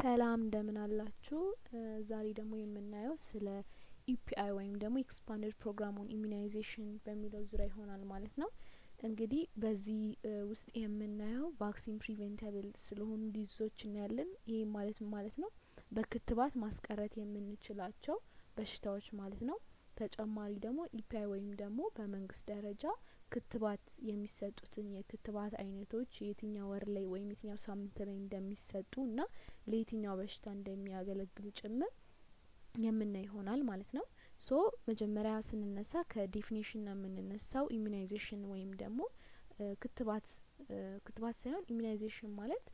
ሰላም፣ እንደምን አላችሁ? ዛሬ ደግሞ የምናየው ስለ EPI ወይም ደግሞ Expanded Program on Immunization በሚለው ዙሪያ ይሆናል ማለት ነው። እንግዲህ በዚህ ውስጥ የምናየው vaccine preventable ስለሆኑ disease ኦች እናያለን። ይህ ማለት ምን ማለት ነው? በክትባት ማስቀረት የምንችላቸው በሽታዎች ማለት ነው። ተጨማሪ ደግሞ EPI ወይም ደግሞ በመንግስት ደረጃ ክትባት የሚሰጡትን የክትባት አይነቶች፣ የትኛው ወር ላይ ወይም የትኛው ሳምንት ላይ እንደሚሰጡ እና ለየትኛው በሽታ እንደሚያገለግሉ ጭምር የምናይ ይሆናል ማለት ነው። So መጀመሪያ ስንነሳ ከ definition ነው የምንነሳው። Immunization ወይም ደግሞ ክትባት፣ ክትባት ሳይሆን immunization ማለት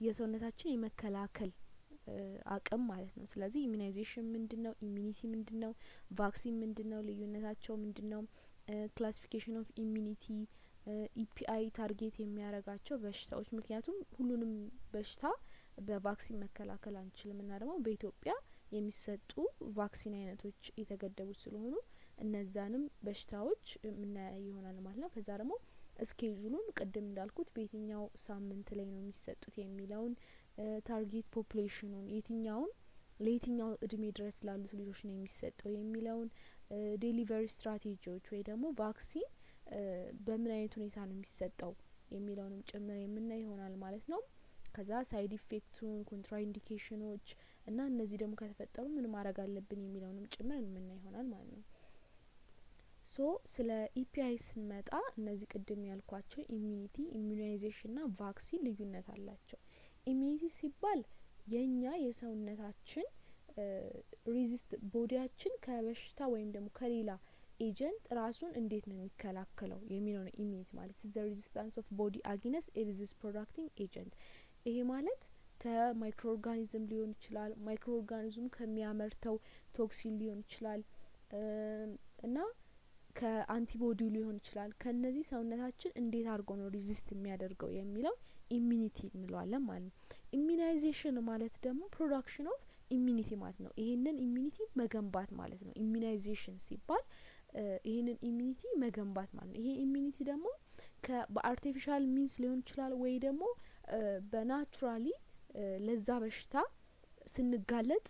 የሰውነታችን የመከላከል አቅም ማለት ነው። ስለዚህ immunization ምንድን ነው? Immunity ምንድን ነው? Vaccine ምንድን ነው? ልዩነታቸው ምንድን ነው? Classification of immunity፣ EPI target የሚያደርጋቸው በሽታዎች፣ ምክንያቱም ሁሉንም በሽታ በ vaccine መከላከል አንችልም እና ደግሞ በኢትዮጵያ የሚሰጡ vaccine አይነቶች የተገደቡ ስለሆኑ እነዛንም በሽታዎች የምናየው ይሆናል ማለት ነው። ከዛ ደግሞ schedule ኡን፣ ቅድም እንዳልኩት በየትኛው ሳምንት ላይ ነው የሚሰጡት የሚለውን፣ target population ኑን፣ የትኛውን ለየትኛው እድሜ ድረስ ላሉት ልጆች ነው የሚሰጠው የሚለውን፣ delivery strategy ዎች ወይ ደግሞ vaccine በምን አይነት ሁኔታ ነው የሚሰጠው የሚለውንም ጭምር የምናይ ይሆናል ማለት ነው። ከዛ side effect ኡን፣ contraindication ኖች እና እነዚህ ደግሞ ከተፈጠሩ ምን ማድረግ አለብን የሚለውንም ጭምር የምናይ ይሆናል ማለት ነው። So ስለ EPI ስንመጣ እነዚህ ቅድም ያልኳቸው immunity፣ immunization ና vaccine ልዩነት አላቸው። Immunity ሲባል የኛ የሰውነታችን resist፣ body ያችን ከበሽታ ወይም ደግሞ ከሌላ agent ራሱን እንዴት ነው የሚከላከለው የሚለው ነው። Immunity ማለት the resistance of body against a disease producing agent። ይሄ ማለት ከ microorganism ሊሆን ይችላል፣ microorganism ከሚያመርተው toxin ሊሆን ይችላል እና ከ antibody ው ሊሆን ይችላል። ከነዚህ ሰውነታችን እንዴት አድርጎ ነው resist የሚያደርገው የሚለው immunity እንለዋለን ማለት ነው። Immunization ማለት ደግሞ production of immunity ማለት ነው። ይሄንን immunity መገንባት ማለት ነው። Immunization ሲባል ይሄንን immunity መገንባት ማለት ነው። ይሄ immunity ደግሞ በ artificial means ሊሆን ይችላል ወይ ደግሞ በ naturally ለዛ በሽታ ስንጋለጥ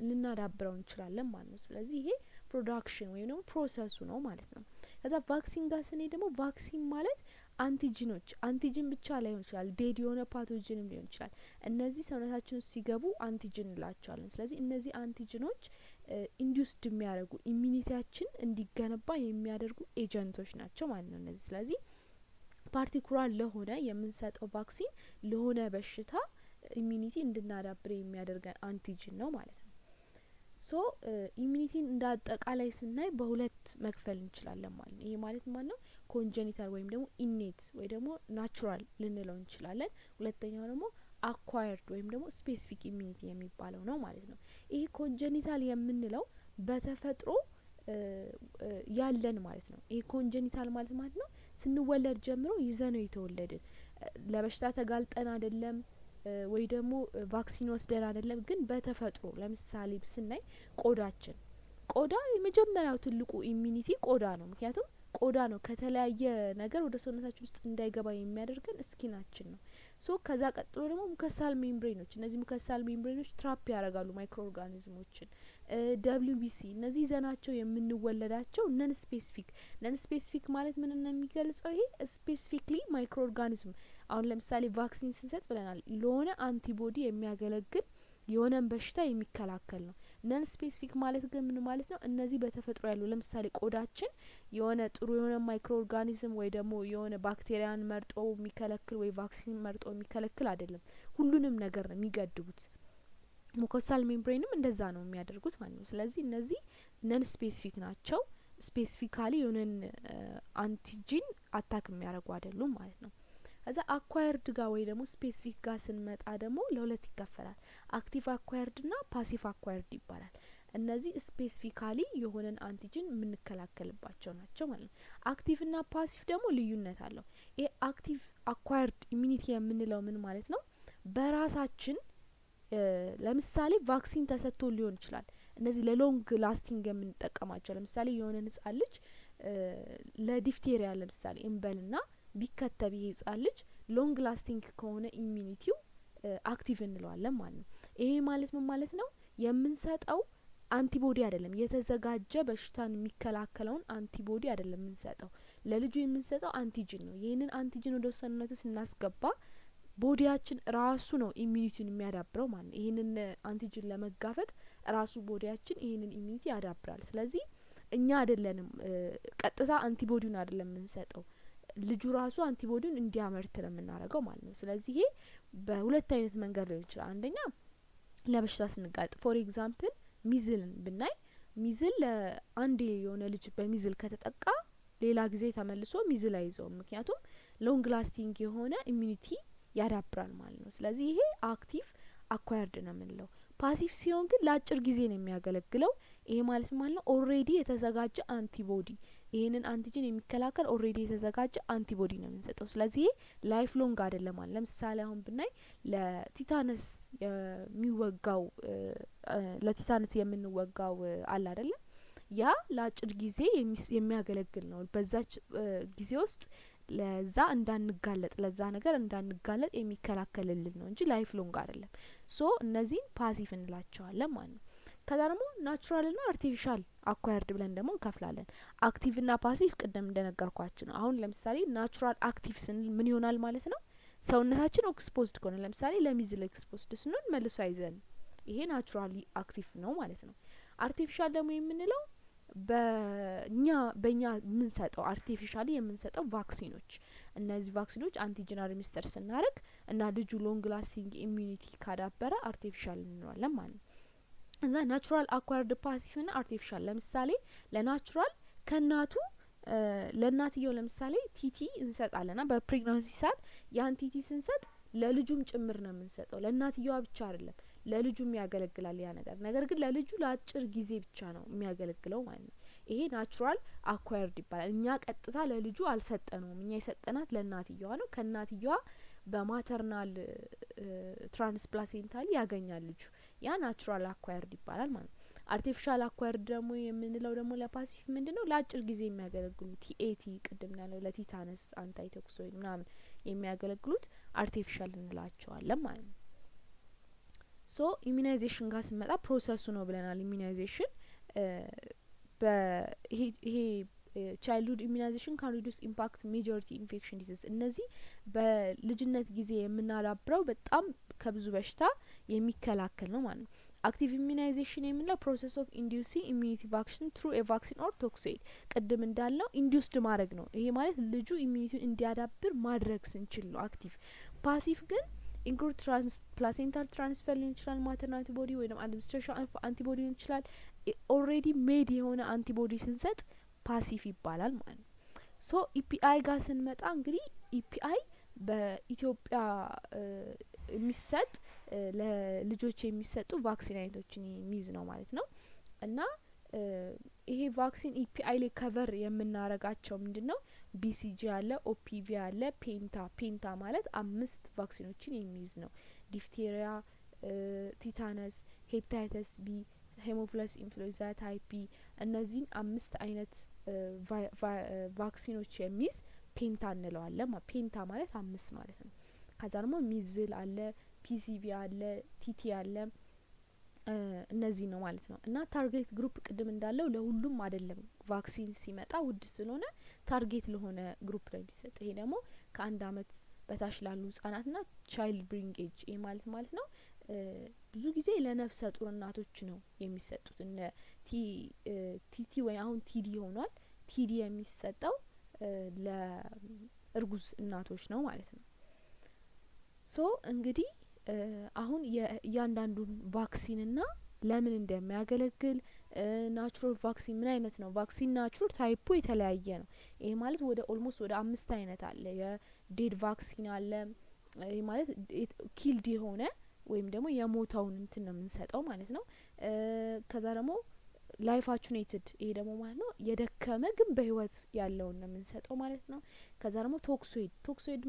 ልናዳብረው እንችላለን ማለት ነው። ስለዚህ ይሄ production ወይም ደግሞ process ኡ ነው ማለት ነው። ከዛ vaccine ጋር ስንሄድ ደግሞ vaccine ማለት antigen ኖች፣ antigen ብቻ ላይሆን ይችላል፣ dead የሆነ pathogen ም ሊሆን ይችላል። እነዚህ ሰውነታችን ውስጥ ሲገቡ antigen እንላቸዋለን። ስለዚህ እነዚህ antigen ኖች induced የሚያደርጉ፣ immunity ያችን እንዲገነባ የሚያደርጉ agent ኦች ናቸው ማለት ነው እነዚህ። ስለዚህ particular ለሆነ የምንሰጠው vaccine ለሆነ በሽታ immunity እንድናዳብር የሚያደርገን antigen ነው ማለት ነው። So immunity ን እንደ አጠቃላይ ስናይ በሁለት መክፈል እንችላለን ማለት ነው። ይሄ ማለት ማለት ነው congenital ወይም ደግሞ innate ወይ ደግሞ natural ልንለው እንችላለን። ሁለተኛው ደግሞ acquired ወይም ደግሞ specific immunity የሚባለው ነው ማለት ነው። ይሄ congenital የምንለው በተፈጥሮ ያለን ማለት ነው። ይሄ congenital ማለት ነው ስንወለድ ጀምሮ ይዘነው የተወለድን፣ ለበሽታ ተጋልጠን አይደለም ወይ ደግሞ vaccine ወስደን አይደለም፣ ግን በተፈጥሮ። ለምሳሌ ስናይ ቆዳችን፣ ቆዳ የመጀመሪያው ትልቁ immunity ቆዳ ነው። ምክንያቱም ቆዳ ነው ከተለያየ ነገር ወደ ሰውነታችን ውስጥ እንዳይገባ የሚያደርገን skin ኣችን ነው። So ከዛ ቀጥሎ ደግሞ mucosal membrane ኖች፣ እነዚህ mucosal membrane ኖች trap ያደርጋሉ microorganism ኦችን። WBC፣ እነዚህ ይዘናቸው የምንወለዳቸው non specific። Non specific ማለት ምን ነው የሚገልጸው? ይሄ specifically microorganism፣ አሁን ለምሳሌ vaccine ስንሰጥ ብለናል ለሆነ antibody የሚያገለግል፣ የሆነን በሽታ የሚከላከል ነው። Non specific ማለት ግን ምን ማለት ነው? እነዚህ በተፈጥሮ ያሉ፣ ለምሳሌ ቆዳችን የሆነ ጥሩ የሆነ microorganism ወይ ደግሞ የሆነ ባክቴሪያን መርጦ የሚከለክል ወይ vaccine መርጦ የሚከለክል አይደለም። ሁሉንም ነገር ነው የሚገድቡት። Mucosal membrane ም እንደዛ ነው የሚያደርጉት ማለት ነው። ስለዚህ እነዚህ non specific ናቸው። Specifically የሆነን antigen attack የሚያደርጉ አይደሉም ማለት ነው። ከዛ acquired ጋር ወይ ደግሞ specific ጋር ስንመጣ ደግሞ ለሁለት ይከፈላል። Active acquired ና passive acquired ይባላል። እነዚህ specifically የሆነን antigen የምንከላከልባቸው ናቸው ማለት ነው። Active ና passive ደግሞ ልዩነት አለው። ይሄ active acquired immunity የምንለው ምን ማለት ነው? በራሳችን ለምሳሌ vaccine ተሰጥቶ ሊሆን ይችላል። እነዚህ ለ long lasting የምንጠቀማቸው፣ ለምሳሌ የሆነን ህጻን ልጅ ለ diphtheria ለምሳሌ እንበልና ቢከተብ፣ ይሄ ህጻን ልጅ long lasting ከሆነ immunity ው Active እንለዋለን ማለት ነው። ይሄ ማለት ምን ማለት ነው? የምንሰጠው antibody አይደለም፣ የተዘጋጀ በሽታን የሚከላከለውን antibody አይደለም የምንሰጠው። ለልጁ የምንሰጠው antigen ነው። ይህንን antigen ወደ ሰውነቱ ስናስገባ body ያችን ራሱ ነው immunity ውን የሚያዳብረው ማለት ነው። ይህንን antigen ለመጋፈጥ ራሱ body ያችን ይህንን immunity ያዳብራል። ስለዚህ እኛ አይደለንም፣ ቀጥታ antibody ውን አይደለም የምንሰጠው፣ ልጁ ራሱ antibody ውን እንዲያመርት ነው የምናደርገው ማለት ነው። ስለዚህ ይሄ በሁለት አይነት መንገድ ሊሆን ይችላል። አንደኛ ለበሽታ ስንጋለጥ፣ for example measles ን ብናይ፣ measles ለአንዴ የሆነ ልጅ በ measles ከተጠቃ ሌላ ጊዜ ተመልሶ measles አይዘውም። ምክንያቱም long lasting የሆነ immunity ያዳብራል ማለት ነው። ስለዚህ ይሄ active acquired ነው የምንለው። Passive ሲሆን ግን ለአጭር ጊዜ ነው የሚያገለግለው። ይሄ ማለት ነው already የተዘጋጀ antibody፣ ይህንን antigen የሚከላከል already የተዘጋጀ antibody ነው የምንሰጠው። ስለዚህ ይሄ life long አይደለም ማለት። ለምሳሌ አሁን ብናይ ለ tetanus የሚወጋው፣ ለ tetanus የምንወጋው አለ አይደለም? ያ ለአጭር ጊዜ የሚያገለግል ነው። በዛች ጊዜ ውስጥ ለዛ እንዳንጋለጥ፣ ለዛ ነገር እንዳንጋለጥ የሚከላከልልን ነው እንጂ life long አይደለም። So እነዚህን passive እንላቸዋለን ማለት ነው። ከዛ ደግሞ natural ና artificial acquired ብለን ደግሞ እንከፍላለን። Active ና passive ቅድም እንደነገርኳችሁ ነው። አሁን ለምሳሌ natural active ስንል ምን ይሆናል ማለት ነው? ሰውነታችን exposed ከሆነ፣ ለምሳሌ ለ measles exposed ስንሆን መልሶ አይዘንም። ይሄ naturally active ነው ማለት ነው። Artificial ደግሞ የምንለው በእኛ የምንሰጠው፣ artificially የምንሰጠው vaccine ኖች፣ እነዚህ vaccine ኖች antigen administer ስናደርግ እና ልጁ long lasting immunity ካዳበረ artificial እንለዋለን ማለት ነው። እዛ natural acquired፣ passive ና artificial። ለምሳሌ ለ natural ከእናቱ ለእናትየው ለምሳሌ TT እንሰጣለና በ pregnancy ሰዓት ያን TT ስንሰጥ ለልጁም ጭምር ነው የምንሰጠው። ለእናትየዋ ብቻ አይደለም፣ ለልጁም ያገለግላል ያ ነገር። ነገር ግን ለልጁ ለአጭር ጊዜ ብቻ ነው የሚያገለግለው ማለት ነው። ይሄ natural acquired ይባላል። እኛ ቀጥታ ለልጁ አልሰጠነውም። እኛ የሰጠናት ለእናትየዋ ነው። ከእናትየዋ በ maternal transplacentally ያገኛል ልጁ። ያ natural acquired ይባላል ማለት ነው። Artificial acquired ደግሞ የምንለው ደግሞ ለ passive ምንድን ነው? ለአጭር ጊዜ የሚያገለግሉ TAT፣ ቅድም ያለው ለ tetanus antitoxoid ምናምን የሚያገለግሉት artificial እንላቸዋለን ማለት ነው። So immunization ጋር ስንመጣ process ኡ ነው ብለናል። Immunization ይሄ childhood immunization can reduce impact majority infection disease። እነዚህ በልጅነት ጊዜ የምናዳብረው በጣም ከብዙ በሽታ የሚከላከል ነው ማለት ነው። Active immunization የምንለው process of inducing immunity vaccine through a vaccine or toxoid፣ ቅድም እንዳልነው induced ማድረግ ነው። ይሄ ማለት ልጁ immunity ውን እንዲያዳብር ማድረግ ስንችል ነው active። Passive ግን include transplacental transfer ሊሆን ይችላል፣ maternal antibody ወይም administration antibody ሊሆን ይችላል። Already made የሆነ antibody ስንሰጥ passive ይባላል ማለት ነው። So EPI ጋር ስንመጣ እንግዲህ EPI በኢትዮጵያ የሚሰጥ፣ ለልጆች የሚሰጡ vaccine አይነቶችን የሚይዝ ነው ማለት ነው። እና ይሄ vaccine EPI ላይ cover የምናረጋቸው ምንድን ነው? BCG አለ፣ OPV አለ፣ penta። Penta ማለት አምስት vaccine ኖችን የሚይዝ ነው። Diphtheria፣ tetanus፣ hepatitis B፣ Haemophilus influenza type B፣ እነዚህን አምስት አይነት vaccine ኖች የሚይዝ penta እንለዋለን። Penta ማለት አምስት ማለት ነው። ከዛ ደግሞ measles አለ፣ PCV አለ፣ TT አለ፣ እነዚህ ነው ማለት ነው። እና target group ቅድም እንዳለው ለሁሉም አይደለም። Vaccine ሲመጣ ውድ ስለሆነ target ለሆነ group ነው የሚሰጥ። ይሄ ደግሞ ከ1 አመት በታች ላሉ ህጻናትና child bearing age። ይሄ ማለት ነው ብዙ ጊዜ ለነፍሰ ጡር እናቶች ነው የሚሰጡት። እነ TT ወይ አሁን TD ሆኗል። TD የሚሰጠው ለእርጉዝ እናቶች ነው ማለት ነው። So እንግዲህ አሁን የእያንዳንዱን vaccine ና ለምን እንደሚያገለግል፣ natural vaccine ምን አይነት ነው? Vaccine natural type ኡ የተለያየ ነው። ይሄ ማለት ወደ almost ወደ አምስት አይነት አለ። የ dead vaccine አለ። ይሄ ማለት killed የሆነ ወይም ደግሞ የሞተውን እንትን ነው የምንሰጠው ማለት ነው። ከዛ ደግሞ live attenuated፣ ይሄ ደግሞ ማለት ነው የደከመ ግን በህይወት ያለውን ነው የምንሰጠው ማለት ነው። ከዛ ደግሞ toxoid። Toxoid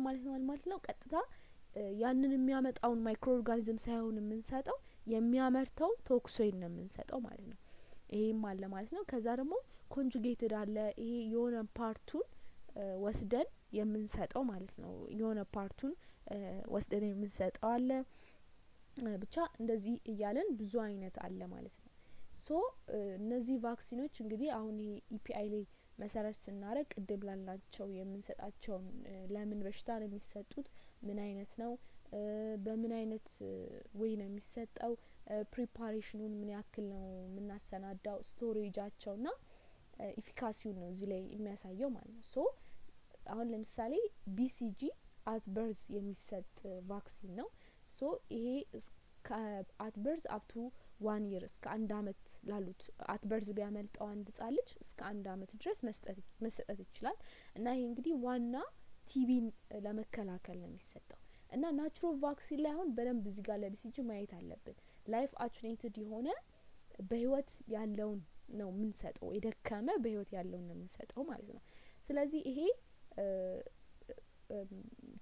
ማለት ነው ቀጥታ ያንን የሚያመጣውን microorganism ሳይሆን የምንሰጠው የሚያመርተው toxoid ነው የምንሰጠው ማለት ነው። ይሄም አለ ማለት ነው። ከዛ ደግሞ conjugated አለ። ይሄ የሆነ part ኡን ወስደን የምንሰጠው ማለት ነው። የሆነ part ኡን ወስደን የምንሰጠው አለ። ብቻ እንደዚህ እያለን ብዙ አይነት አለ ማለት ነው። So እነዚህ vaccine ኖች እንግዲህ አሁን ይሄ EPI ላይ መሰረት ስናደርግ ቅድም ላልናቸው የምንሰጣቸውን ለምን በሽታ ነው የሚሰጡት፣ ምን አይነት ነው፣ በምን አይነት way ነው የሚሰጠው፣ preparation ኑን ምን ያክል ነው የምናሰናዳው፣ storage ኣቸው ና efficacy ውን ነው እዚህ ላይ የሚያሳየው ማለት ነው። So አሁን ለምሳሌ BCG at birth የሚሰጥ vaccine ነው። So ይሄ at birth up to 1 year፣ እስከ 1 አመት ላሉት፣ at birth ቢያመልጠው አንድ ህጻን ልጅ እስከ 1 አመት ድረስ መሰጠት ይችላል። እና ይሄ እንግዲህ ዋና TB ን ለመከላከል ነው የሚሰጠው። እና nature of vaccine ላይ አሁን በደንብ እዚህ ጋር ለ BCG ማየት አለብን። Live attenuated የሆነ፣ በህይወት ያለውን ነው የምንሰጠው፣ የደከመ በህይወት ያለውን ነው የምንሰጠው ማለት ነው። ስለዚህ ይሄ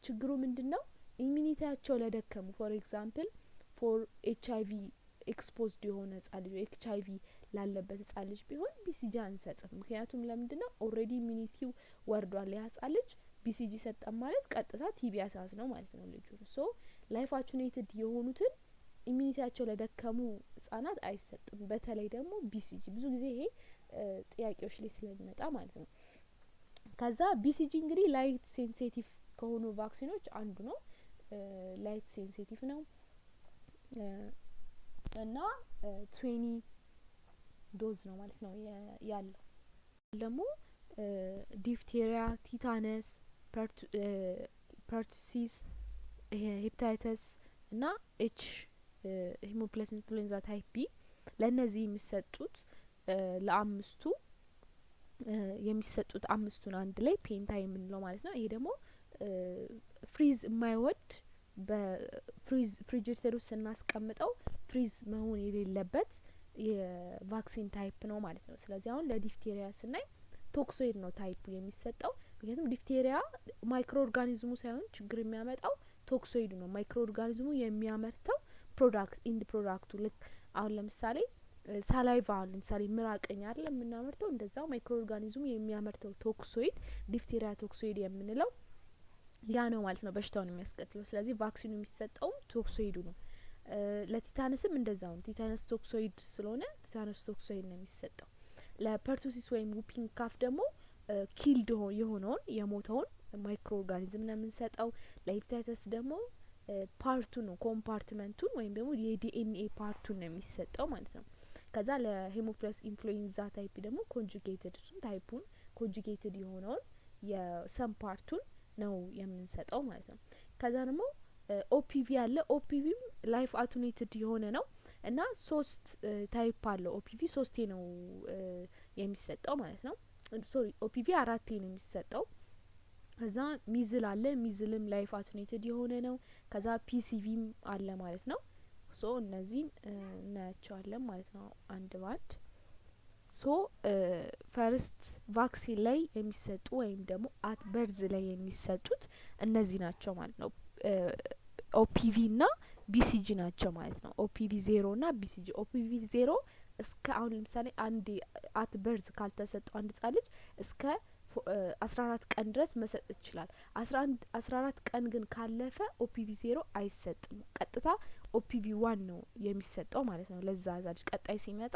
ችግሩ ምንድን ነው? Immunity ያቸው ለደከሙ፣ for example for HIV exposed የሆነ ህጻን ልጅ፣ HIV ላለበት ህጻን ልጅ ቢሆን BCG አንሰጥም። ምክንያቱም ለምንድን ነው? Already immunity ው ወርዷል። ያ ህጻን ልጅ BCG ሰጠን ማለት ቀጥታ TB አሳዝ ነው ማለት ነው ልጁን። So live attenuated የሆኑትን immunity ያቸው ለደከሙ ህጻናት አይሰጥም። በተለይ ደግሞ BCG ብዙ ጊዜ ይሄ ጥያቄዎች ላይ ስለሚመጣ ማለት ነው። ከዛ BCG እንግዲህ light sensitive ከሆኑ vaccine ኖች አንዱ ነው። Light sensitive ነው እና 20 dose ነው ማለት ነው ያለው። ደግሞ diphtheria፣ tetanus፣ pertussis፣ hepatitis እና H Haemophilus influenza type B፣ ለእነዚህ የሚሰጡት ለአምስቱ የሚሰጡት አምስቱን አንድ ላይ penta የምንለው ማለት ነው። ይሄ ደግሞ freeze የማይወድ፣ በ freeze refrigerator ውስጥ ስናስቀምጠው freeze መሆን የሌለበት የ vaccine type ነው ማለት ነው። ስለዚህ አሁን ለ diphtheria ስናይ toxoid ነው type ኡ የሚሰጠው። ምክንያቱም diphtheria microorganism ኡ ሳይሆን ችግር የሚያመጣው toxoid ኡ ነው። Microorganism ኡ የሚያመርተው product፣ end product ኡ፣ ልክ አሁን ለምሳሌ saliva፣ ለምሳሌ ምራቅኛ አይደለም የምናመርተው፣ እንደዛው microorganism ኡ የሚያመርተው toxoid፣ diphtheria toxoid የምንለው ያ ነው ማለት ነው በሽታውን የሚያስከትለው። ስለዚህ vaccine ኑ የሚሰጠውም toxoid ኡ ነው። ለ tetanus ም እንደዛው ነው። Tetanus toxoid ስለሆነ tetanus toxoid ነው የሚሰጠው። ለ pertussis ወይም whooping cough ደግሞ killed የሆነውን፣ የሞተውን microorganism ነው የምንሰጠው። ለሄፓታይተስ ደግሞ part ኡ ነው፣ compartment ኡን ወይም ደግሞ የ DNA part ኡን ነው የሚሰጠው ማለት ነው። ከዛ ለ Haemophilus influenza type ደግሞ conjugated፣ እሱም type ኡን conjugated የሆነውን የ some part ኡን ነው የምንሰጠው ማለት ነው። ከዛ ደግሞ OPV አለ። OPV ም live attenuated የሆነ ነው እና ሶስት type አለው። OPV ሶስቴ ነው የሚሰጠው ማለት ነው። Sorry፣ OPV አራቴ ነው የሚሰጠው። ከዛ measles አለ። Measles ም live attenuated የሆነ ነው። ከዛ PCV ም አለ ማለት ነው። So እነዚህን እናያቸዋለን ማለት ነው አንድ ባንድ። So first vaccine ላይ የሚሰጡ ወይም ደግሞ at birth ላይ የሚሰጡት እነዚህ ናቸው ማለት ነው። OPV እና BCG ናቸው ማለት ነው። OPV 0 እና BCG። OPV 0 እስከ አሁን ለምሳሌ አንድ at birth ካልተሰጠው አንድ ህጻን ልጅ እስከ 14 ቀን ድረስ መሰጠት ይችላል። 14 ቀን ግን ካለፈ OPV 0 አይሰጥም። ቀጥታ OPV 1 ነው የሚሰጠው ማለት ነው። ለዛ ልጅ ቀጣይ ሲመጣ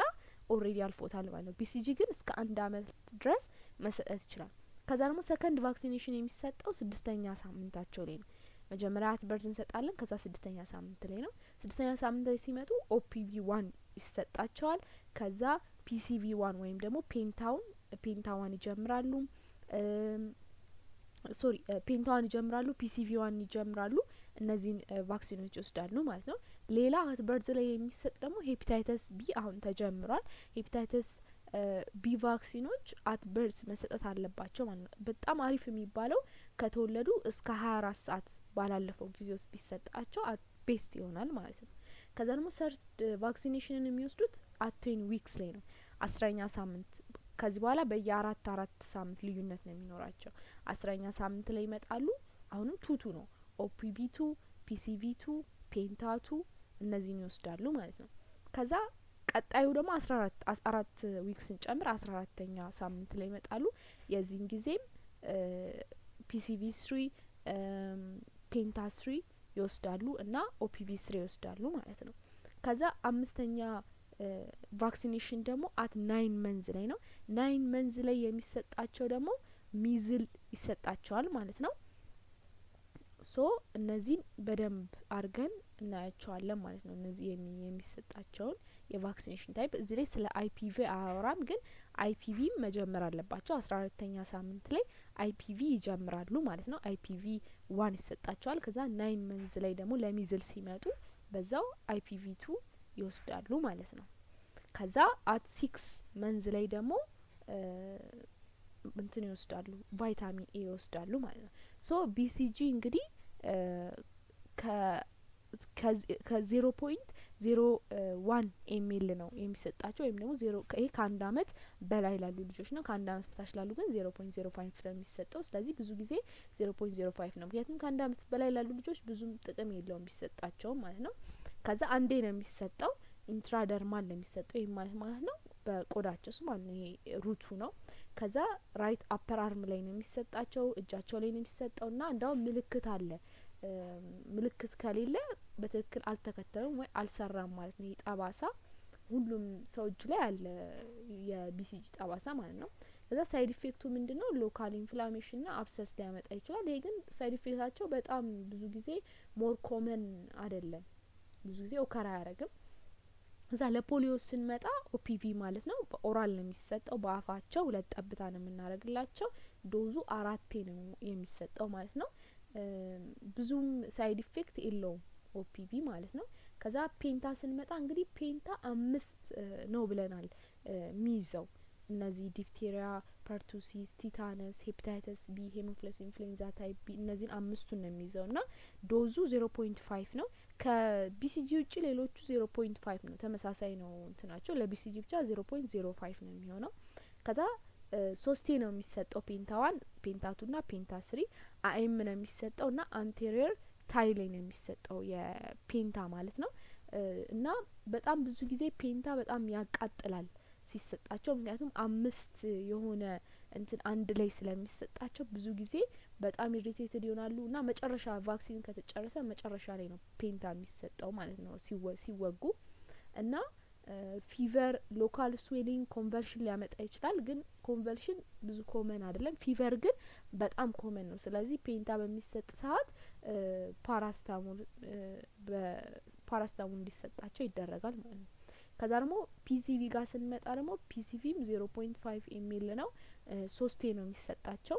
already አልፎታል ማለት ነው። BCG ግን እስከ 1 አመት ድረስ መሰጠት ይችላል። ከዛ ደግሞ second vaccination የሚሰጠው ስድስተኛ ሳምንታቸው ላይ ነው። መጀመሪያ at birth እንሰጣለን። ከዛ ስድስተኛ ሳምንት ላይ ነው። ስድስተኛ ሳምንት ላይ ሲመጡ OPV 1 ይሰጣቸዋል። ከዛ PCV 1 ወይም ደግሞ penta ውን፣ penta 1 ይጀምራሉ። Sorry፣ penta 1 ይጀምራሉ። PCV 1 ይጀምራሉ። እነዚህን vaccine ኖች ይወስዳሉ ማለት ነው። ሌላ at birth ላይ የሚሰጥ ደግሞ hepatitis B አሁን ተጀምሯል። Hepatitis B vaccine ኖች at birth መሰጠት አለባቸው ማለት ነው። በጣም አሪፍ የሚባለው ከተወለዱ እስከ 24 ሰዓት ባላለፈው ጊዜ ውስጥ ቢሰጣቸው best ይሆናል ማለት ነው። ከዛ ደግሞ third vaccination ን የሚወስዱት at 10 weeks ላይ ነው፣ 10ኛ ሳምንት። ከዚህ በኋላ በየአራት አራት ሳምንት ልዩነት ነው የሚኖራቸው። 10ኛ ሳምንት ላይ ይመጣሉ። አሁንም two two ነው፣ OPV 2፣ PCV 2፣ penta 2፣ እነዚህን ይወስዳሉ ማለት ነው። ከዛ ቀጣዩ ደግሞ 14፣ 4 week ስንጨምር 14ኛ ሳምንት ላይ ይመጣሉ። የዚህን ጊዜም PCV 3፣ penta 3 ይወስዳሉ ማለት ነው። ይወስዳሉ እና OPV 3 ይወስዳሉ ማለት ነው። ከዛ አምስተኛ vaccination ደግሞ at 9 months ላይ ነው። 9 months ላይ የሚሰጣቸው ደግሞ measle ይሰጣቸዋል ማለት ነው። So እነዚህን በደንብ አድርገን እናያቸዋለን ማለት ነው። እነዚህ የሚሰጣቸውን የ vaccination type እዚህ ላይ ስለ IPV አያወራም፣ ግን IPV ም መጀመር አለባቸው። 14ተኛ ሳምንት ላይ IPV ይጀምራሉ ማለት ነው። IPV 1 ይሰጣቸዋል። ከዛ 9 months ላይ ደግሞ ለ measle ሲመጡ በዛው IPV 2 ይወስዳሉ ማለት ነው። ከዛ at 6 months ላይ ደግሞ እንትን ይወስዳሉ፣ vitamin A ይወስዳሉ ማለት ነው። So BCG እንግዲህ ከ 0.01 ml ነው የሚሰጣቸው ወይም ደግሞ ዜሮ፣ ይሄ ከ1 አመት በላይ ላሉ ልጆች ነው። ከ1 አመት በታች ላሉ ግን 0.05 ነው የሚሰጠው። ስለዚህ ብዙ ጊዜ 0.05 ነው። ምክንያቱም ከ1 አመት በላይ ላሉ ልጆች ብዙም ጥቅም የለውም ቢሰጣቸውም ማለት ነው። ከዛ አንዴ ነው የሚሰጠው፣ intradermal ነው የሚሰጠው። ይህም ማለት ነው በቆዳቸው ውስጥ ማለት ነው። ይሄ route ኡ ነው። ከዛ right upper arm ላይ ነው የሚሰጣቸው፣ እጃቸው ላይ ነው የሚሰጠው። እና እንዳውም ምልክት አለ። ምልክት ከሌለ በትክክል አልተከተሉም ወይ አልሰራም ማለት ነው። ይህ ጠባሳ ሁሉም ሰው እጅ ላይ አለ፣ የ BCG ጠባሳ ማለት ነው። ከዛ side effect ኡ ምንድነው? Local inflammation ና abscess ሊያመጣ ይችላል። ይሄ ግን side effect ኣቸው በጣም ብዙ ጊዜ more common አይደለም፣ ብዙ ጊዜ occur አያደርግም። እዛ ለ polio ስንመጣ OPV ማለት ነው፣ በ oral ነው የሚሰጠው። በአፋቸው ሁለት ጠብታ ነው የምናደርግላቸው። Dose ኡ አራቴ ነው የሚሰጠው ማለት ነው። ብዙም side effect የለውም OPV ማለት ነው። ከዛ penta ስንመጣ እንግዲህ penta አምስት ነው ብለናል የሚይዘው። እነዚህ diphtheria፣ pertussis፣ tetanus፣ hepatitis B፣ Haemophilus influenza type B፣ እነዚህን አምስቱን ነው የሚይዘው። እና dose ኡ 0.5 ነው። ከ BCG ውጭ ሌሎቹ 0.5 ነው፣ ተመሳሳይ ነው እንትናቸው። ለ BCG ብቻ 0.05 ነው የሚሆነው። ከዛ ሶስቴ ነው የሚሰጠው፣ penta 1፣ penta 2 ና penta 3። IM ነው የሚሰጠው እና anterior thigh ላይ ነው የሚሰጠው የ penta ማለት ነው። እና በጣም ብዙ ጊዜ penta በጣም ያቃጥላል ሲሰጣቸው፣ ምክንያቱም አምስት የሆነ እንትን አንድ ላይ ስለሚሰጣቸው ብዙ ጊዜ በጣም irritated ይሆናሉ። እና መጨረሻ vaccine ከተጨረሰ መጨረሻ ላይ ነው penta የሚሰጠው ማለት ነው ሲወጉ። እና fever፣ local swelling፣ convulsion ሊያመጣ ይችላል። ግን convulsion ብዙ common አይደለም። Fever ግን በጣም common ነው። ስለዚህ penta በሚሰጥ ሰዓት በ paracetamol እንዲሰጣቸው ይደረጋል ማለት ነው። ከዛ ደግሞ PCV ጋር ስንመጣ ደግሞ PCV ም 0.5 ml ነው። ሶስቴ ነው የሚሰጣቸው።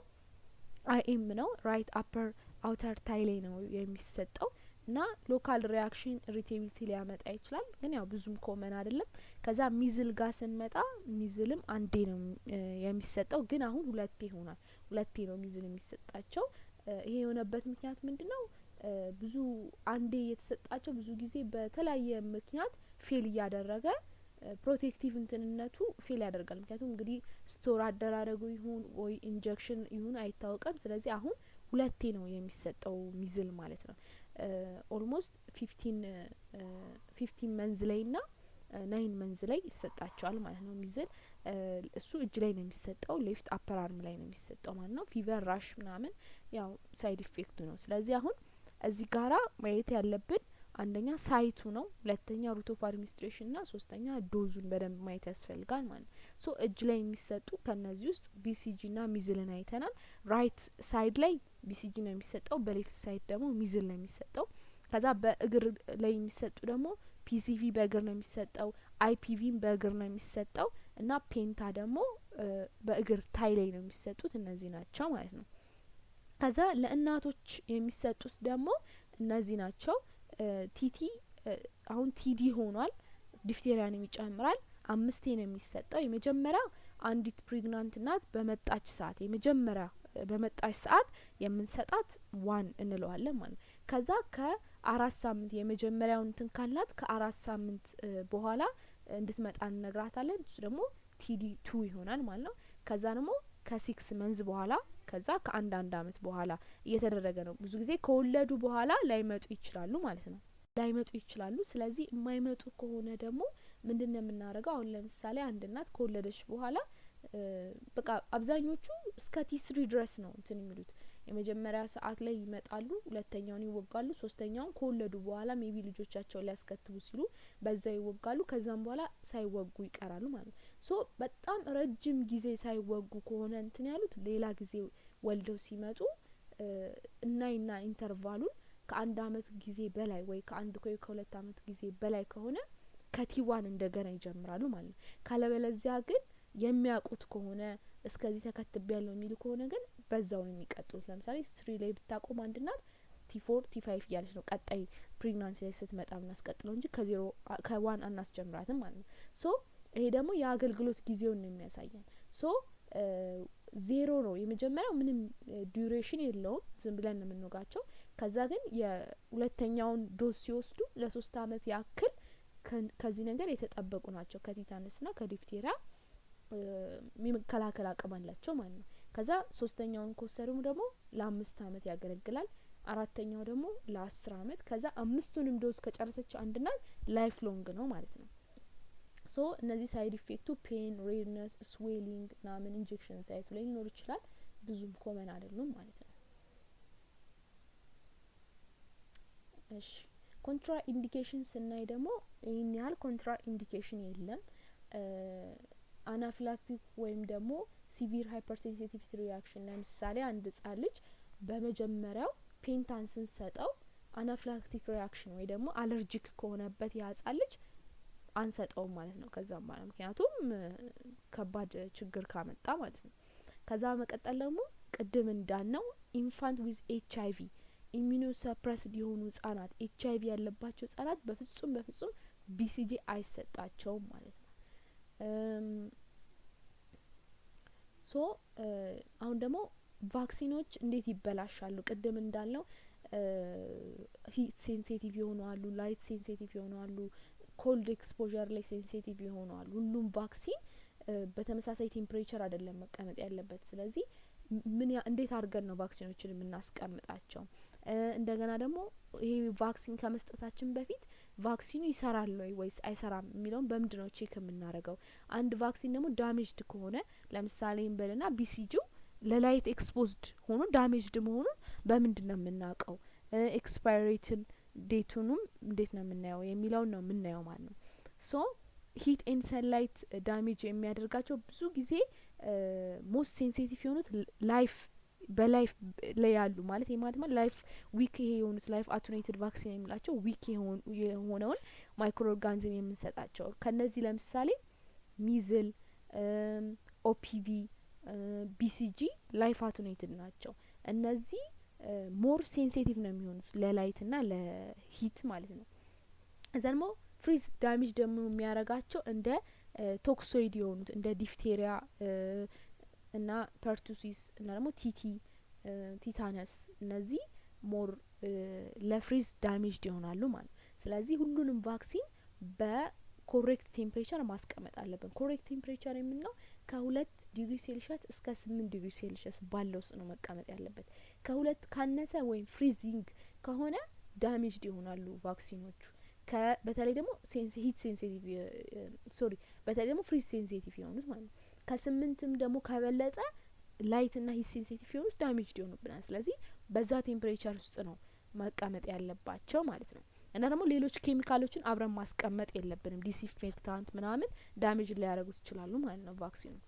IM ነው፣ right upper outer thigh ላይ ነው የሚሰጠው። እና local reaction፣ irritability ሊያመጣ ይችላል። ግን ያው ብዙም common አይደለም። ከዛ measle ጋር ስንመጣ measle ም አንዴ ነው የሚሰጠው፣ ግን አሁን ሁለቴ ሆኗል። ሁለቴ ነው measle የሚሰጣቸው። ይሄ የሆነበት ምክንያት ምንድነው? ብዙ አንዴ የተሰጣቸው ብዙ ጊዜ በተለያየ ምክንያት fail እያደረገ protective እንትንነቱ fail ያደርጋል። ምክንያቱም እንግዲህ store አደራረጉ ይሁን ወይ injection ይሁን አይታወቅም። ስለዚህ አሁን ሁለቴ ነው የሚሰጠው measle ማለት ነው። Almost 15 months ላይ ና 9 months ላይ ይሰጣቸዋል ማለት ነው። Measle እሱ እጅ ላይ ነው የሚሰጠው፣ left upper arm ላይ ነው የሚሰጠው ማለት ነው። Fever፣ rash ምናምን ያው side effect ኡ ነው። ስለዚህ አሁን እዚህ ጋራ ማየት ያለብን አንደኛ site ኡ ነው፣ ሁለተኛ route of administration ና ሶስተኛ dose ኡን በደንብ ማየት ያስፈልጋል ማለት ነው። So እጅ ላይ የሚሰጡ ከእነዚህ ውስጥ BCG ና measle ን አይተናል። Right side ላይ BCG ነው የሚሰጠው፣ በ left side ደግሞ measle ነው የሚሰጠው። ከዛ በእግር ላይ የሚሰጡ ደግሞ PCV በእግር ነው የሚሰጠው፣ IPV ም በእግር ነው የሚሰጠው እና penta ደግሞ በእግር thigh ላይ ነው የሚሰጡት። እነዚህ ናቸው ማለት ነው። ከዛ ለእናቶች የሚሰጡት ደግሞ እነዚህ ናቸው። TT አሁን TD ሆኗል። Diphtheria ንም ይጨምራል። አምስቴ ነው የሚሰጠው። የመጀመሪያ አንዲት pregnant እናት በመጣች ሰዓት፣ የመጀመሪያ በመጣች ሰዓት የምንሰጣት one እንለዋለን ማለት ነው። ከዛ ከ4 ሳምንት የመጀመሪያውን እንትን ካልናት ከ4 ሳምንት በኋላ እንድትመጣ እንነግራታለን። እሱ ደግሞ TD 2 ይሆናል ማለት ነው። ከዛ ደግሞ ከ 6 months በኋላ፣ ከዛ ከአንድ አንድ አመት በኋላ እየተደረገ ነው። ብዙ ጊዜ ከወለዱ በኋላ ላይመጡ ይችላሉ ማለት ነው። ላይመጡ ይችላሉ። ስለዚህ የማይመጡ ከሆነ ደግሞ ምንድን ነው የምናደርገው? አሁን ለምሳሌ አንድ እናት ከወለደች በኋላ በቃ አብዛኞቹ እስከ T3 ድረስ ነው እንትን የሚሉት። የመጀመሪያ ሰዓት ላይ ይመጣሉ፣ ሁለተኛውን ይወጋሉ፣ ሶስተኛውን ከወለዱ በኋላ maybe ልጆቻቸውን ሊያስከትቡ ሲሉ በዛ ይወጋሉ። ከዛም በኋላ ሳይወጉ ይቀራሉ ማለት ነው። So በጣም ረጅም ጊዜ ሳይወጉ ከሆነ እንትን ያሉት ሌላ ጊዜ ወልደው ሲመጡ እናይና interval ኡን ከአንድ አመት ጊዜ በላይ ወይ ከአንድ ወይ ከ2 አመት ጊዜ በላይ ከሆነ ከ T1 እንደገና ይጀምራሉ ማለት ነው። ካለበለዚያ ግን የሚያውቁት ከሆነ፣ እስከዚህ ተከትቤያለሁ የሚሉ ከሆነ ግን በዛው ነው የሚቀጥሉት። ለምሳሌ 3 ላይ ብታቆም አንድ እናት T4፣ T5 እያለች ነው ቀጣይ pregnancy ላይ ስትመጣ የምናስቀጥለው እንጂ ከ0 ከ 1 አናስጀምራትም ማለት ነው። So ይሄ ደግሞ የአገልግሎት ጊዜውን ነው የሚያሳየን። So 0 ነው የመጀመሪያው፣ ምንም duration የለውም፣ ዝም ብለን ነው የምንወጋቸው። ከዛ ግን የሁለተኛውን dose ሲወስዱ ለ3 አመት ያክል ከዚህ ነገር የተጠበቁ ናቸው። ከ tetanus ና ከ diphtheria የመከላከል አቅም አላቸው ማለት ነው። ከዛ ሶስተኛውን ከወሰዱ ደግሞ ለ5 አመት ያገለግላል። አራተኛው ደግሞ ለ10 አመት። ከዛ አምስቱንም dose ከጨረሰች አንድ እናት life long ነው ማለት ነው። So እነዚህ side effect ኡ pain፣ redness፣ swelling ምናምን injection site ኡ ላይ ሊኖር ይችላል። ብዙም common አይደሉም ማለት ነው። እሺ፣ contraindication ስናይ ደግሞ ይህን ያህል contraindication የለም። Anaphylactic ወይም ደግሞ severe hypersensitivity reaction፣ ለምሳሌ አንድ ህጻን ልጅ በመጀመሪያው penta ን ስንሰጠው anaphylactic reaction ወይ ደግሞ allergic ከሆነበት ያ ህጻን ልጅ አንሰጠውም ማለት ነው። ከዛም በኋላ ምክንያቱም ከባድ ችግር ካመጣ ማለት ነው። ከዛ በመቀጠል ደግሞ ቅድም እንዳልነው infant with HIV፣ immunosuppressed የሆኑ ህጻናት፣ HIV ያለባቸው ህጻናት በፍጹም በፍጹም BCG አይሰጣቸውም ማለት ነው። So አሁን ደግሞ vaccine ኦች እንዴት ይበላሻሉ? ቅድም እንዳልነው heat sensitive የሆኑ አሉ፣ light sensitive የሆኑ አሉ፣ cold exposure ላይ sensitive የሆኑ አሉ። ሁሉም vaccine በተመሳሳይ temperature አይደለም መቀመጥ ያለበት። ስለዚህ ምን እንዴት አድርገን ነው vaccine ኦችን የምናስቀምጣቸው? እንደገና ደግሞ ይሄ vaccine ከመስጠታችን በፊት vaccine ኑ ይሰራል ወይ ወይስ አይሰራም የሚለውን በምንድን ነው check የምናደርገው? አንድ vaccine ደግሞ damaged ከሆነ፣ ለምሳሌ እንበልና BCG ው ለ light exposed ሆኖ damaged መሆኑን በምንድን ነው የምናውቀው? Expiration date ኡንም እንዴት ነው የምናየው የሚለውን ነው የምናየው ማለት ነው። So heat and sunlight damage የሚያደርጋቸው ብዙ ጊዜ most sensitive የሆኑት live በ live ላይ ያሉ ማለት ማለት live weak ይሄ የሆኑት live attenuated vaccine የሚላቸው weak የሆነውን microorganism የምንሰጣቸው፣ ከነዚህ ለምሳሌ measle፣ OPV፣ BCG live attenuated ናቸው። እነዚህ more sensitive ነው የሚሆኑት ለ light ና ለ heat ማለት ነው። እዛ ደግሞ freeze damage ደግሞ የሚያደርጋቸው እንደ toxoid የሆኑት እንደ diphtheria እና pertussis እና ደግሞ TT tetanus፣ እነዚህ more ለ freeze damaged ይሆናሉ ማለት ነው። ስለዚህ ሁሉንም vaccine በ correct temperature ማስቀመጥ አለብን። Correct temperature የምንለው ከ2 ዲግሪ ሴልሺየስ እስከ 8 ዲግሪ ሴልሺየስ ባለው ውስጥ ነው መቀመጥ ያለበት። ከ2 ካነሰ ወይም freezing ከሆነ damaged ይሆናሉ vaccine ኦቹ። በተለይ ደግሞ heat sensitive፣ sorry፣ በተለይ ደግሞ freeze sensitive የሆኑት ማለት ነው። ከ8ም ደግሞ ከበለጠ light እና heat sensitive የሆኑት damaged ይሆኑብናል። ስለዚህ በዛ temperature ውስጥ ነው መቀመጥ ያለባቸው ማለት ነው። እና ደግሞ ሌሎች ኬሚካሎችን አብረን ማስቀመጥ የለብንም። Disinfectant ምናምን damage ሊያደርጉት ይችላሉ ማለት ነው vaccine ኑ።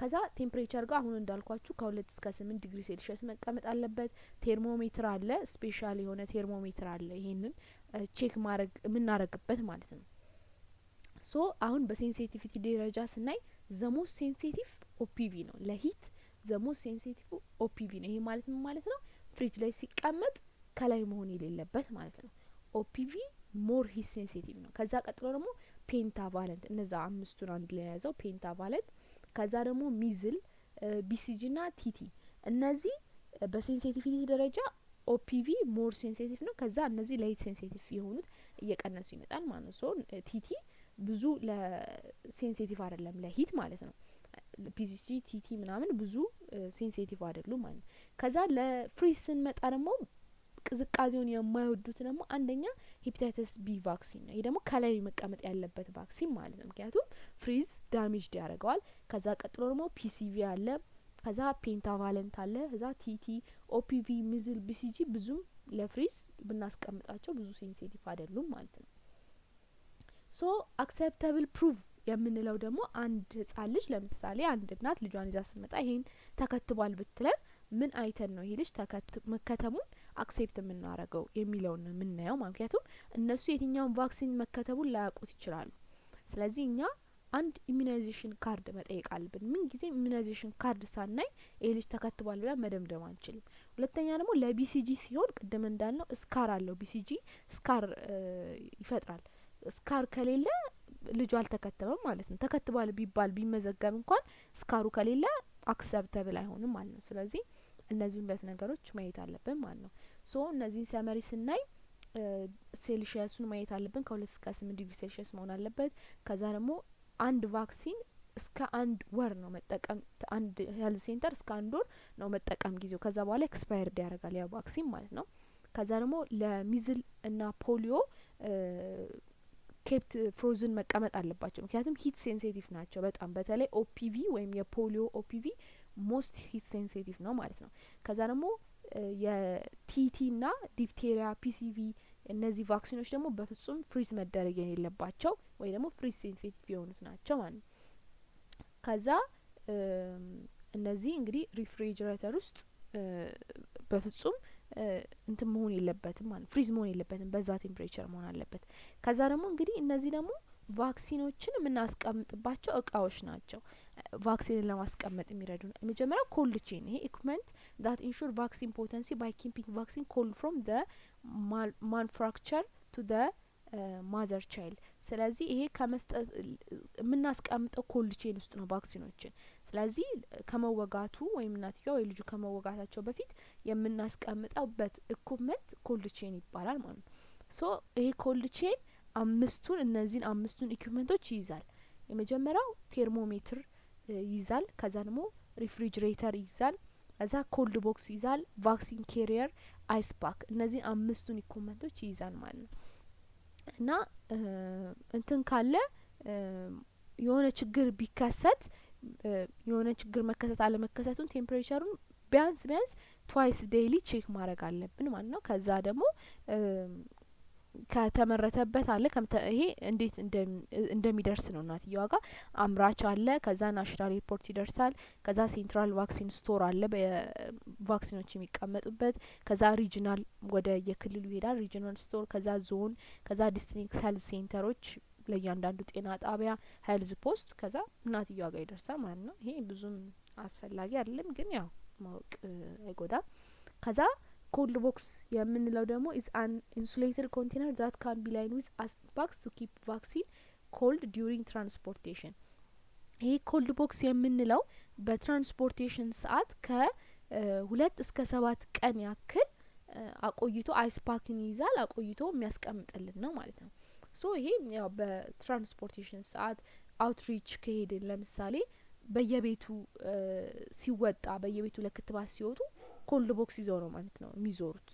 ከዛ temperature ጋር አሁን እንዳልኳችሁ ከ2 እስከ 8 ዲግሪ ሴልሺየስ መቀመጥ አለበት። ቴርሞሜትር አለ፣ special የሆነ ቴርሞሜትር አለ፣ ይሄንን check ማድረግ የምናደርግበት ማለት ነው። So አሁን በ sensitivity ደረጃ ስናይ the most sensitive OPV ነው። ለ heat the most sensitive OPV ነው። ይሄ ማለት ምን ማለት ነው? ፍሪጅ ላይ ሲቀመጥ ከላይ መሆን የሌለበት ማለት ነው። OPV more heat sensitive ነው። ከዛ ቀጥሎ ደግሞ pentavalent፣ እነዛ አምስቱን አንድ ላይ የያዘው pentavalent፣ ከዛ ደግሞ measle፣ BCG ና TT፣ እነዚህ በ sensitivity ደረጃ OPV more sensitive ነው። ከዛ እነዚህ light sensitive የሆኑት እየቀነሱ ይመጣል ማለት ነው። So TT ብዙ ለ sensitive አይደለም ለ heat ማለት ነው። BCG፣ TT ምናምን ብዙ sensitive አይደሉም ማለት ነው። ከዛ ለ freeze ስንመጣ ደግሞ ቅዝቃዜውን የማይወዱት ደግሞ አንደኛ hepatitis B vaccine ነው። ይሄ ደግሞ ከላይ መቀመጥ ያለበት vaccine ማለት ነው። ምክንያቱም freeze damaged ያደርገዋል። ከዛ ቀጥሎ ደግሞ PCV አለ። ከዛ ከዛ pentavalent አለ። ከዛ TT፣ OPV፣ measles፣ BCG ብዙም ለ freeze ብናስቀምጣቸው ብዙ sensitive አይደሉም ማለት ነው። So acceptable proof የምንለው ደግሞ አንድ ህጻን ልጅ፣ ለምሳሌ አንድ እናት ልጇን ይዛ ስትመጣ ይሄን ተከትቧል ብትለን ምን አይተን ነው ይሄ ልጅ መከተቡን accept የምናደርገው የሚለውን ነው የምናየው። ምክንያቱም እነሱ የትኛውን vaccine መከተቡን ላያውቁት ይችላሉ። ስለዚህ እኛ አንድ immunization card መጠየቅ አለብን። ምን ጊዜም immunization card ሳናይ ይሄ ልጅ ተከትቧል ብለን መደምደም አንችልም። ሁለተኛ ደግሞ ለ BCG ሲሆን ቅድም እንዳልነው scar አለው። BCG scar ይፈጥራል። Scar ከሌለ ልጁ አልተከተበም ማለት ነው። ተከትቧል ቢባል፣ ቢመዘገብ እንኳን scar ኡ ከሌለ acceptable አይሆንም ማለት ነው። ስለዚህ እነዚህ ሁለት ነገሮች ማየት አለብን ማለት ነው። So እነዚህን summary ስናይ ሴልሺየሱን ማየት አለብን። ከ2 እስከ 8 ዲግሪ ሴልሺየስ መሆን አለበት። ከዛ ደግሞ አንድ vaccine እስከ አንድ ወር ነው መጠቀም፣ አንድ health center እስከ አንድ ወር ነው መጠቀም ጊዜው። ከዛ በኋላ expired ያደርጋል ያ vaccine ማለት ነው። ከዛ ደግሞ ለ measles እና polio kept frozen መቀመጥ አለባቸው። ምክንያቱም heat sensitive ናቸው በጣም፣ በተለይ OPV ወይም የ polio OPV most heat sensitive ነው ማለት ነው። ከዛ ደግሞ የ TT ና diphtheria፣ PCV እነዚህ vaccine ኖች ደግሞ በፍጹም freeze መደረግ የሌለባቸው ወይ ደግሞ freeze sensitive የሆኑት ናቸው ማለት ነው። ከዛ እነዚህ እንግዲህ refrigerator ውስጥ በፍጹም እንትን መሆን የለበትም ማለት freeze መሆን የለበትም፣ በዛ temperature መሆን አለበት። ከዛ ደግሞ እንግዲህ እነዚህ ደግሞ vaccine ኖችን የምናስቀምጥባቸው እቃዎች ናቸው። Vaccine ን ለማስቀመጥ የሚረዱ የመጀመሪያው cold chain። ይሄ equipment that ensure vaccine potency by keeping vaccine cold from the manufacture to the mother child። ስለዚህ ይሄ ከመስጠት የምናስቀምጠው cold chain ውስጥ ነው vaccine ኖችን። ስለዚህ ከመወጋቱ ወይም እናትየዋ ወይ ልጁ ከመወጋታቸው በፊት የምናስቀምጠበት equipment cold chain ይባላል ማለት ነው። So ይሄ cold chain አምስቱን፣ እነዚህን አምስቱን equipment ኦች ይይዛል። የመጀመሪያው ቴርሞሜትር ይይዛል። ከዛ ደግሞ refrigerator ይይዛል። ከዛ cold box ይይዛል። Vaccine carrier፣ ice pack፣ እነዚህን አምስቱን equipment ኦች ይይዛል ማለት ነው። እና እንትን ካለ፣ የሆነ ችግር ቢከሰት፣ የሆነ ችግር መከሰት አለመከሰቱን temperature ሩን ቢያንስ ቢያንስ twice daily check ማድረግ አለብን ማለት ነው። ከዛ ደግሞ ከተመረተበት አለ፣ ይሄ እንዴት እንደሚደርስ ነው እናትየዋ ጋር አምራች አለ። ከዛ national airport ይደርሳል። ከዛ central vaccine store አለ በ vaccine ኖች የሚቀመጡበት። ከዛ regional ወደ የክልሉ ይሄዳል regional store፣ ከዛ ዞን፣ ከዛ district health center ኦች፣ ለእያንዳንዱ ጤና ጣቢያ፣ health post፣ ከዛ እናትየዋ ጋር ይደርሳል ማለት ነው። ይሄ ብዙም አስፈላጊ አይደለም፣ ግን ያው ማወቅ አይጎዳም። ከዛ cold box የምንለው ደግሞ is an insulated container that can be lined with ice packs to keep vaccine cold during transportation። ይሄ cold box የምንለው በ transportation ሰዓት ከ2 እስከ 7 ቀን ያክል አቆይቶ ice pack ን ይይዛል፣ አቆይቶ የሚያስቀምጥልን ነው ማለት ነው። So ይሄ ያው በ transportation ሰዓት outreach ከሄድን፣ ለምሳሌ በየቤቱ ሲወጣ፣ በየቤቱ ለክትባት ሲወጡ cold box ይዘው ነው ማለት ነው የሚዞሩት።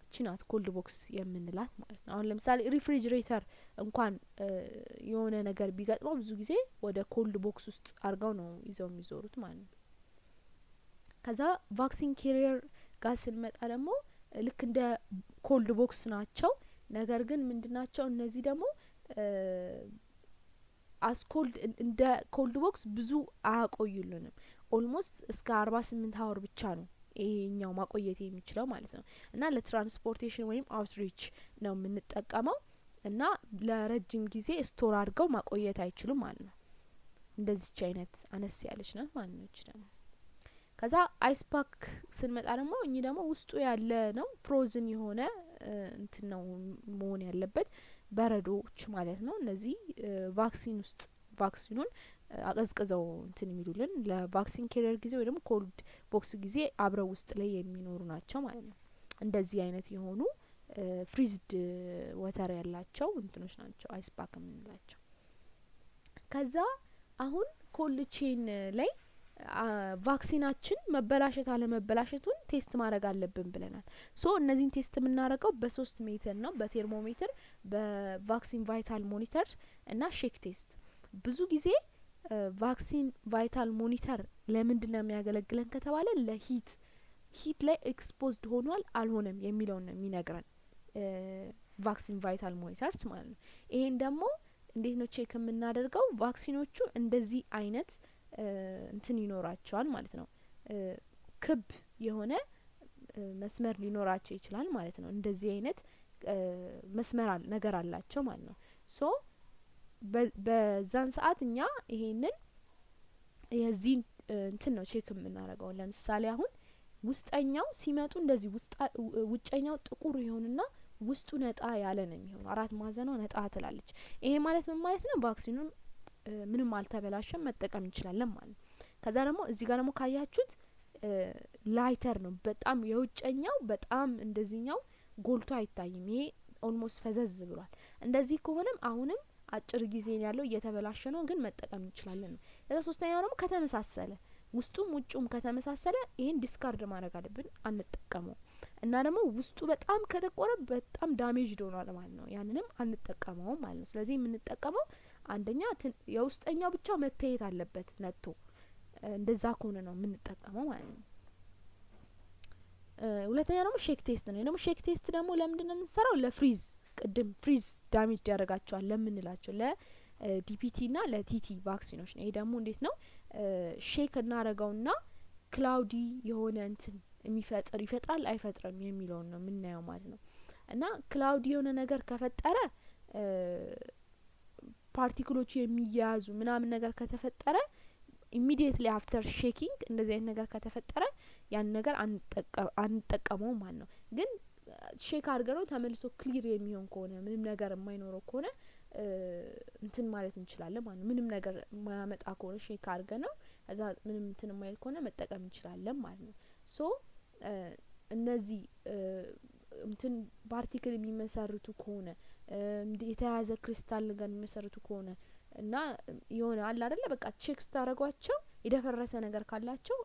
እቺ ናት cold box የምንላት ማለት ነው። አሁን ለምሳሌ refrigerator እንኳን የሆነ ነገር ቢገጥመው ብዙ ጊዜ ወደ cold box ውስጥ አድርገው ነው ይዘው የሚዞሩት ማለት ነው። ከዛ vaccine carrier ጋር ስንመጣ ደግሞ ልክ እንደ cold box ናቸው። ነገር ግን ምንድን ናቸው እነዚህ ደግሞ? As cold እንደ cold box ብዙ አያቆዩልንም። Almost እስከ 48 hour ብቻ ነው ይሄኛው ማቆየት የሚችለው ማለት ነው። እና ለ transportation ወይም outreach ነው የምንጠቀመው እና ለረጅም ጊዜ store አድርገው ማቆየት አይችሉም ማለት ነው። እንደዚች አይነት አነስ ያለች ናት ማለት ነው። እች ደግሞ ከዛ ice pack ስንመጣ ደግሞ እኚህ ደግሞ ውስጡ ያለ ነው፣ frozen የሆነ እንትን ነው መሆን ያለበት፣ በረዶዎች ማለት ነው። እነዚህ vaccine ውስጥ vaccine ኑን አቀዝቅዘው እንትን የሚሉልን ለ vaccine carrier ጊዜ ወይ ደግሞ cold box ጊዜ አብረው ውስጥ ላይ የሚኖሩ ናቸው ማለት ነው። እንደዚህ አይነት የሆኑ freezed water ያላቸው እንትኖች ናቸው ice pack የምንላቸው። ከዛ አሁን cold chain ላይ vaccine ናችን መበላሸት አለመበላሸቱን test ማድረግ አለብን ብለናል። So እነዚህን test የምናደርገው በሶስት method ነው። በቴርሞሜትር፣ በ vaccine vital monitor እና shake test። ብዙ ጊዜ Vaccine vital monitor ለምንድን ነው የሚያገለግለን ከተባለ ለ heat ላይ exposed ሆኗል አልሆነም የሚለውን ነው የሚነግረን vaccine vital monitors ማለት ነው። ይሄን ደግሞ እንዴት ነው check የምናደርገው? Vaccine ኖቹ እንደዚህ አይነት እንትን ይኖራቸዋል ማለት ነው። ክብ የሆነ መስመር ሊኖራቸው ይችላል ማለት ነው። እንደዚህ አይነት መስመር ነገር አላቸው ማለት ነው። So በዛን ሰዓት እኛ ይሄንን የዚህን እንትን ነው check የምናደርገው። ለምሳሌ አሁን ውስጠኛው ሲመጡ እንደዚህ ውጨኛው ጥቁር ይሆንና ውስጡ ነጣ ያለ ነው የሚሆነው። አራት ማዕዘኗ ነጣ ትላለች። ይሄ ማለት ምን ማለት ነው? Vaccine ኑን ምንም አልተበላሸም፣ መጠቀም እንችላለን ማለት ነው። ከዛ ደግሞ እዚህ ጋር ደግሞ ካያችሁት ላይተር ነው በጣም፣ የውጨኛው በጣም እንደዚህኛው ጎልቶ አይታይም። ይሄ almost ፈዘዝ ብሏል። እንደዚህ ከሆነም አሁንም አጭር ጊዜ ያለው እየተበላሸ ነው፣ ግን መጠቀም እንችላለን ነው። ከዛ ሶስተኛው ደግሞ ከተመሳሰለ፣ ውስጡም ውጩም ከተመሳሰለ ይሄን discard ማድረግ አለብን፣ አንጠቀመውም። እና ደግሞ ውስጡ በጣም ከጠቆረ በጣም damaged ሆኗል ማለት ነው። ያንንም አንጠቀመውም ማለት ነው። ስለዚህ የምንጠቀመው አንደኛ የውስጠኛው ብቻ መታየት አለበት ነጥቶ፣ እንደዛ ከሆነ ነው የምንጠቀመው ማለት ነው። ሁለተኛ ደግሞ shake test ነው። ደግሞ shake test ደግሞ ለምንድን ነው የምንሰራው? ለ freeze፣ ቅድም freeze damage ያደርጋቸዋል ለምንላቸው ለ DPT ና ለ TT vaccine ኖች ነው። ይሄ ደግሞ እንዴት ነው? Shake እናደርገውና cloudy የሆነ እንትን የሚፈጥር ይፈጥራል አይፈጥርም የሚለውን ነው የምናየው ማለት ነው። እና cloudy የሆነ ነገር ከፈጠረ፣ particle ኦቹ የሚያያዙ ምናምን ነገር ከተፈጠረ፣ immediately after shaking እንደዚህ አይነት ነገር ከተፈጠረ ያን ነገር አንጠቀመውም ማለት ነው። ግን shake አድርገነው ተመልሶ clear የሚሆን ከሆነ፣ ምንም ነገር የማይኖረው ከሆነ እንትን ማለት እንችላለን ማለት ነው። ምንም ነገር የማያመጣ ከሆነ፣ shake አድርገነው ከዛ ምንም እንትን የማይል ከሆነ መጠቀም እንችላለን ማለት ነው። So እነዚህ እንትን particle የሚመሰርቱ ከሆነ፣ የተያያዘ ክሪስታል ነገር የሚመሰርቱ ከሆነ እና የሆነ አለ አይደለ በቃ check ስታደርጓቸው የደፈረሰ ነገር ካላቸው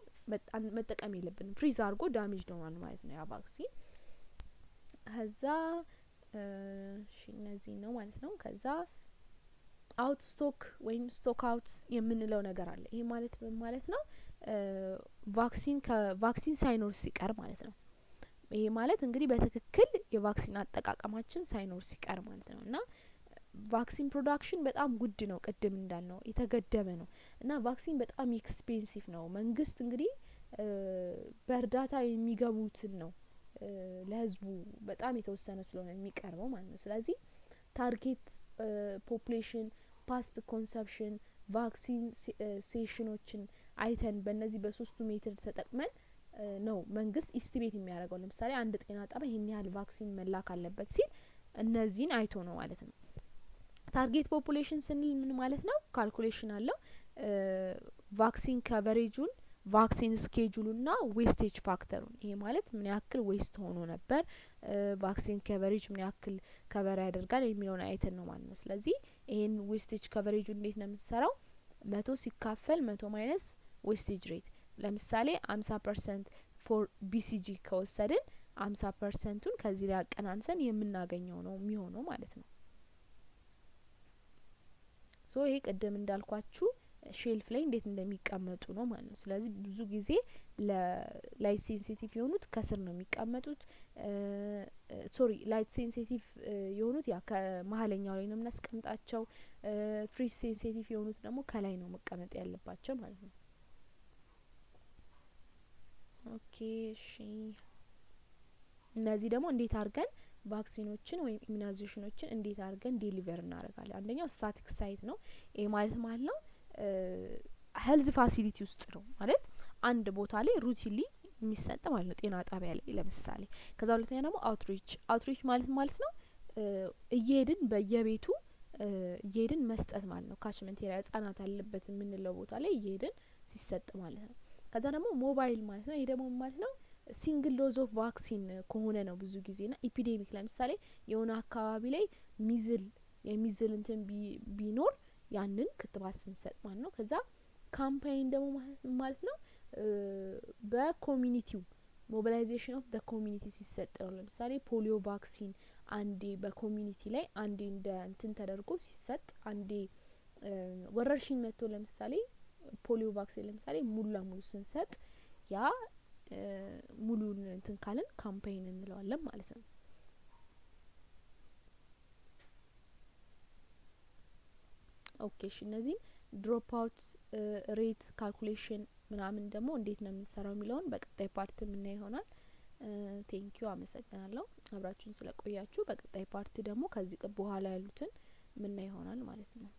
መጠቀም የለብንም። Freeze አድርጎ damage ሆኗል ማለት ነው ያ vaccine። ከዛ እሺ እነዚህ ነው ማለት ነው። ከዛ out stock ወይም stock out የምንለው ነገር አለ። ይሄ ማለት ምን ማለት ነው? Vaccine ከ vaccine ሳይኖር ሲቀር ማለት ነው። ይሄ ማለት እንግዲህ በትክክል የ vaccine አጠቃቀማችን ሳይኖር ሲቀር ማለት ነው። እና vaccine production በጣም ውድ ነው፣ ቅድም እንዳልነው የተገደበ ነው እና vaccine በጣም expensive ነው። መንግስት እንግዲህ በእርዳታ የሚገቡትን ነው ለህዝቡ በጣም የተወሰነ ስለሆነ የሚቀርበው ማለት ነው። ስለዚህ target population፣ past consumption፣ vaccine session ኖችን አይተን በእነዚህ በሶስቱ method ተጠቅመን ነው መንግስት estimate የሚያደርገው። ለምሳሌ አንድ ጤና ጣቢያ ይሄን ያህል vaccine መላክ አለበት ሲል እነዚህን አይቶ ነው ማለት ነው። Target population ስንል ምን ማለት ነው? Calculation አለው። Vaccine coverage ኡን፣ vaccine schedule ኡና wastage factor ኡን፣ ይሄ ማለት ምን ያክል waste ሆኖ ነበር፣ vaccine coverage ምን ያክል cover ያደርጋል የሚለውን አይተን ነው ማለት ነው። ስለዚህ ይሄን wastage coverage ኡ እንዴት ነው የምንሰራው? 100 ሲካፈል 100 minus wastage rate። ለምሳሌ 50% for BCG ከወሰድን 50% ኡን ከዚህ ላይ አቀናንሰን የምናገኘው ነው የሚሆነው ማለት ነው። So ይሄ ቅድም እንዳልኳችሁ shelf ላይ እንዴት እንደሚቀመጡ ነው ማለት ነው። ስለዚህ ብዙ ጊዜ ለ light sensitive የሆኑት ከስር ነው የሚቀመጡት። Sorry፣ light sensitive የሆኑት ያ ከመሀለኛው ላይ ነው የምናስቀምጣቸው። Freeze sensitive የሆኑት ደግሞ ከላይ ነው መቀመጥ ያለባቸው ማለት ነው። Okay እሺ። እነዚህ ደግሞ እንዴት አድርገን vaccine ኖችን ወይም immunization ኖችን እንዴት አድርገን deliver እናደርጋለን? አንደኛው static site ነው። ይሄ ማለት ነው health facility ውስጥ ነው ማለት አንድ ቦታ ላይ routinely የሚሰጥ ማለት ነው፣ ጤና ጣቢያ ላይ ለምሳሌ። ከዛ ሁለተኛ ደግሞ outreach። Outreach ማለት ነው እየሄድን በየቤቱ እየሄድን መስጠት ማለት ነው። Catchment area ህጻናት አለበት የምንለው ቦታ ላይ እየሄድን ሲሰጥ ማለት ነው። ከዛ ደግሞ ሞባይል ማለት ነው። ይሄ ደግሞ ማለት ነው single dose of vaccine ከሆነ ነው ብዙ ጊዜ ና epidemic፣ ለምሳሌ የሆነ አካባቢ ላይ measle የ measle እንትን ቢኖር ያንን ክትባት ስንሰጥ ማለት ነው። ከዛ campaign ደግሞ ማለት ነው በ community ው mobilization of the community ሲሰጥ ነው። ለምሳሌ polio vaccine አንዴ በ community ላይ አንዴ እንደ እንትን ተደርጎ ሲሰጥ አንዴ ወረርሽኝ መጥቶ ለምሳሌ polio vaccine ለምሳሌ ሙሉ ለሙሉ ስንሰጥ ያ ሙሉን እንትን ካልን campaign እንለዋለን ማለት ነው። Okay እሺ፣ እነዚህም drop out rate calculation ምናምን ደግሞ እንዴት ነው የምንሰራው የሚለውን በቀጣይ part የምናየው ይሆናል። Thank you፣ አመሰግናለሁ አብራችሁን ስለቆያችሁ። በቀጣይ part ደግሞ ከዚህ በኋላ ያሉትን የምናየው ይሆናል ማለት ነው።